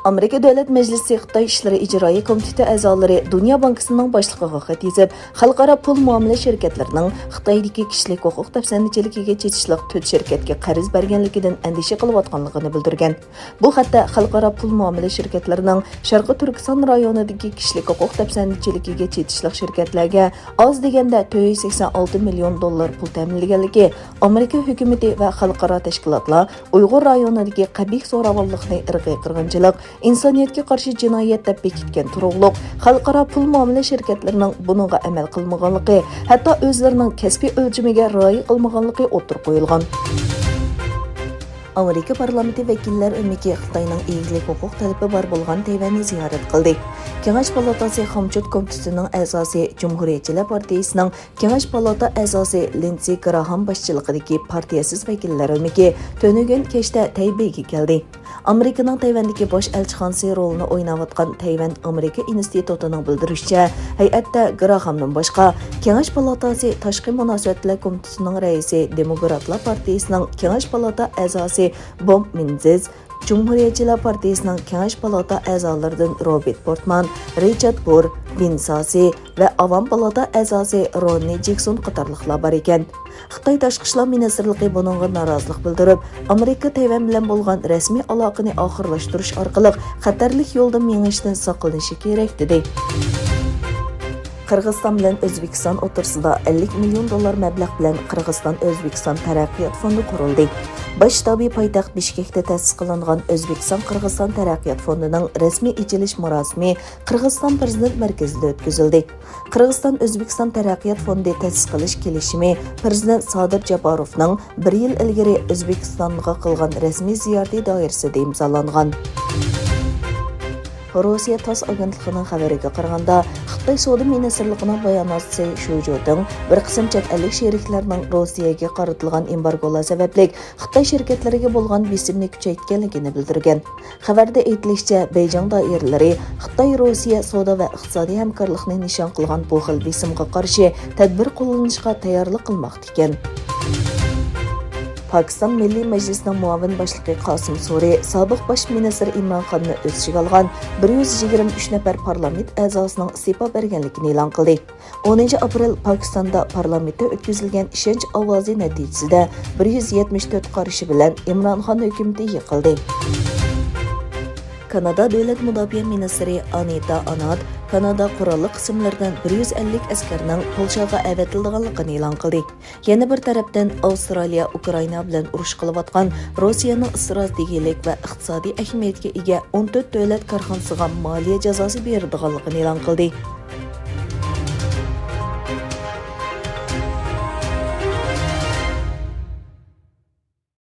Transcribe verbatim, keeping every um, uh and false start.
ئامېرىكا دۆلەت مەجلىسى خىتاي ئىشلىرى ئىجرائىي كومىتېتى ئەزالىرى دۇنيا بانكىسىنىڭ باشلىقىغا خەت يېزىپ، خەلقئارا پۇل مۇئامىلە شىركەتلىرىنىڭ خىتايدىكى كىشىلىك ھوقۇق دەپسەندىچىلىكىگە چېتىشلىق تۆت شىركەتكە قەرز بەرگەنلىكىدىن ئەندىشە قىلىۋاتقانلىقىنى بىلدۈرگەن. بۇ خەتتە خەلقئارا پۇل مۇئامىلە شىركەتلىرىنىڭ شەرقىي تۈركىستان رايونىدىكى كىشىلىك ھوقۇق دەپسەندىچىلىكىگە چېتىشلىق شىركەتلەرگە ئاز دېگەندە تۆت يۈز سەكسەن ئالتە مىليون دوللار پۇل تەمىنلىگەنلىكى، ئامېرىكا ھۆكۈمىتى ۋە خەلقئارا تەشكىلاتلار ئۇيغۇر رايونىدىكى قەبىھ زوراۋانلىقنى ئىرقىي قىرغىنچىلىق، ئىنسانىيەتكە قارشى جىنايەت دەپ بېكىتكەن تۇرۇقلۇق، خەلقئارا پۇل مۇئامىلە شىركەتلىرىنىڭ بۇنىڭغا ئەمەل قىلمىغانلىقى، ھەتتا ئۆزلىرىنىڭ كەسپىي ئۆلچىمىگە رىئايە قىلمىغانلىقى ئوتتۇرىغا قويۇلغان. ئامېرىكا پارلامېنتى ۋەكىللەر ئۆمىكى خىتاينىڭ ئىگىلىك ھوقۇق تەلىپى بار بولغان تەيۋەننى زىيارەت قىلدى. كېڭەش پالاتاسى خامچوت كومىتېتىنىڭ ئەزاسى، جۇمھۇرىيەتچىلەر پارتىيىسىنىڭ كېڭەش پالاتا ئەزاسى لىندزې گراھام باشچىلىقىدىكى پارتىيەسىز ۋەكىللەر ئۆمىكى تۈنۈگۈن كەچتە تەيبېيگە كەلدى. ئامېرىكىنىڭ تەيۋەندىكى باش ئەلچىخانىسى رولىنى ئويناۋاتقان تەيۋەن ئامېرىكا ئىنستىتۇتىنىڭ بىلدۈرۈشىچە، ھەيئەتتە گراھامدىن باشقا، كېڭەش پالاتاسى تاشقى مۇناسىۋەتلەر كومىتېتىنىڭ رەئىسى، دېموكراتلار پارتىيىسىنىڭ كېڭەش پالاتا ئەزاسى بوب مېنزېز، جۇمھۇرىيەتچىلەر پارتىيىسىنىڭ كېڭەش پالاتا ئەزالىرىدىن روبېرت پورتمان، رىچارد بۇر، بېن ساسى ۋە ئاۋام پالاتا ئەزاسى روننى جېكسون قاتارلىقلار بار ئىكەن. خىتاي تاشقى ئىشلار مىنىستىرلىقى بۇنىڭغا نارازىلىق بىلدۈرۈپ، ئامېرىكا تەيۋەن بىلەن بولغان رەسمىي ئالاقىنى ئاخىرلاشتۇرۇش ئارقىلىق خەتەرلىك يولدا مېڭىشتىن ساقلىنىشى كېرەك، دېدى. قىرغىزىستان بىلەن ئۆزبېكىستان ئوتتۇرىسىدا ئەللىك مىليون دوللار مەبلەغ بىلەن قىرغىزىستان ئۆزبېكىستان تەرەققىيات فوندى قۇرۇلدى. باش شتابى پايتەخت بىشكېكتە تەسىس قىلىنغان ئۆزبېكىستان قىرغىزىستان تەرەققىيات فوندىنىڭ رەسمىي ئېچىلىش مۇراسىمى قىرغىزىستان پىرېزىدېنت مەركىزىدە ئۆتكۈزۈلدى. قىرغىزىستان ئۆزبېكىستان تەرەققىيات فوندى تەسىس قىلىش كېلىشىمى پىرېزىدېنت سادىر جاپاروفنىڭ بىر يىل ئىلگىرى ئۆزبېكىستانغا قىلغان رەسمىي زىيارىتى دائىرىسىدە ئىمزالانغان. روسىيە تاس ئاگېنتلىقىنىڭ خەۋىرىگە قارىغاندا، خىتاي سودا مىنىستىرلىقىنىڭ باياناتچىسى شۇ جوتىڭ بىر قىسىم چەت ئەللىك شېرىكلەرنىڭ روسىيەگە قارىتىلغان ئېمبارگولار سەۋەبلىك خىتاي شىركەتلىرىگە بولغان بېسىمنى كۈچەيتكەنلىكىنى بىلدۈرگەن. خەۋەردە ئېيتىلىشىچە، بېيجىڭ دائىرىلىرى خىتاي-روسىيە سودا ۋە ئىقتىسادىي ھەمكارلىقنى نىشان قىلغان بۇ خىل بېسىمغا قارشى تەدبىر قوللىنىشقا تەييارلىق قىلماقتا ئىكەن. پاكىستان مىللىي مەجلىسىنىڭ مۇئاۋىن باشلىقى قاسىم سورى سابىق باش مىنىستىر ئىمران خاننى ئۆز ئىچىگە ئالغان بىر يۈز يىگىرمە ئۈچ نەپەر پارلامېنت ئەزاسىنىڭ ئىستېپا بەرگەنلىكىنى ئېلان قىلدى. ئونىنچى ئاپرېل پاكىستاندا پارلامېنتتا ئۆتكۈزۈلگەن ئىشەنچ ئاۋازى نەتىجىسىدە بىر يۈز يەتمىش تۆت قارشى بىلەن ئىمران خان ھۆكۈمىتى يىقىلدى. كانادا دۆلەت مۇداپىئە مىنىستىرى ئانىتا ئانات كانادا قوراللىق قىسىملىرىدىن بىر يۈز ئەللىك ئەسكەرنىڭ پولشاغا ئەۋەتىلىدىغانلىقىنى ئېلان قىلدى. يەنە بىر تەرەپتىن، ئاۋسترالىيە ئۇكرائىنا بىلەن ئۇرۇش قىلىۋاتقان روسىيەنىڭ ئىستراتېگىيەلىك ۋە ئىقتىسادىي ئەھمىيەتكە ئىگە ئون تۆت دۆلەت كارخانىسىغا مالىيە جازاسى بېرىدىغانلىقىنى ئېلان قىلدى.